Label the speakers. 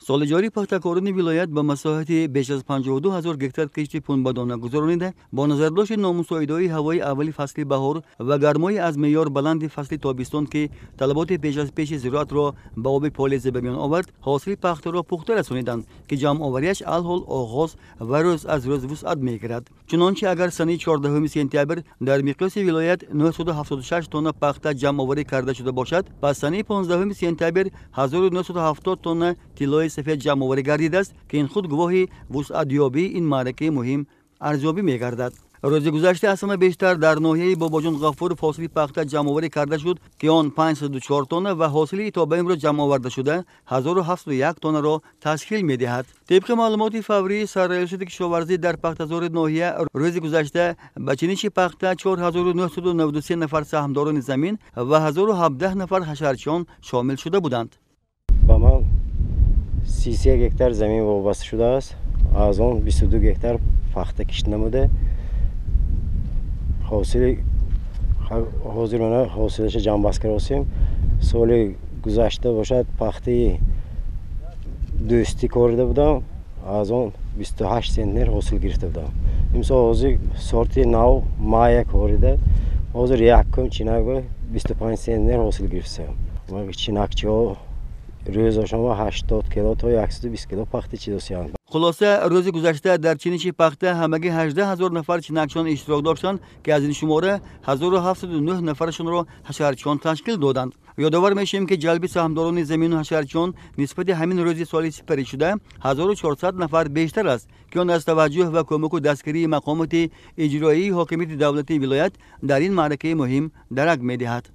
Speaker 1: Соли ҷорӣ пахтакорони вилоят ба масоҳати беш аз 52 ҳазор гектар кишти пунбадона гузаронида, бо назардошти номусоидоии ҳавои аввали фасли баҳор ва гармои аз меъёр баланди фасли тобистон, ки талаботи пеш аз пеши зироатро ба оби полезӣ ба миён овард, ҳосили пахтаро пухта расониданд, ки ҷамъовариаш алҳол оғоз ва рӯз аз рӯз вусъат мегирад. Чунончи агар санаи 14 сентябр дар миқёси вилоят 976 тонна пахта ҷамъоварӣ карда шуда бошад, пас санаи 15 сентябр 1970 тонна тиллои сафед ҷамъоварӣ гардидааст, ки ин худ гувоҳи вусъатёбии ин маъракаи муҳим арзёбӣ мегардад. Рӯзи гузашта аз ҳама бештар дар ноҳияи Бобоҷон Ғафуров ҳосили пахта ҷамъоварӣ карда шуд, ки он 504 тонна ва ҳосили то ба имрӯз ҷамъоварда шуда 1701 тоннаро ташкил медиҳад. Тибқи маълумоти фаврии Сарраёсати кишоварзӣ, дар пахтазори ноҳия рӯзи гузашта ба чиниши пахта 4993 нафар саҳмдорони замин ва 1017 нафар ҳашарчиён шомил шуда буданд.
Speaker 2: Ба ман 33 гектар замин вобаста шудааст, аз он 22 гектар пахта кишт намуда. Ҳосили ҳозир мана ҳосилаша ҷамъбаст каросем. Соли гузашта бошад, пахтаи Дӯстӣ корида будам, аз он 28 центнер ҳосил гирифта будам. Имсол ҳозир сорти нав Майя корида, ҳозир якум чинак 25 центнер ҳосил гирифтам. Чинакчиҳо рӯзошон 80 кило то 120 кило пахта чидосиянд.
Speaker 1: Хулоса, рӯзи гузашта дар чиниши пахта ҳамагӣ 18 ҳазор нафар чинакчиён иштирок доштанд, ки аз ин шумора 1709 нафарашонро ҳашарчиён ташкил доданд. Ёдовар мешавем, ки ҷалби саҳмдорони замину ҳашарчиён нисбати ҳамин рӯзи соли сипаришуда 1400 нафар бештар аст, ки он аз таваҷҷӯҳ ва кӯмаку дастгирии мақомоти иҷроии ҳокимияти давлатии вилоят дар ин маъракаи муҳим дарак медиҳад.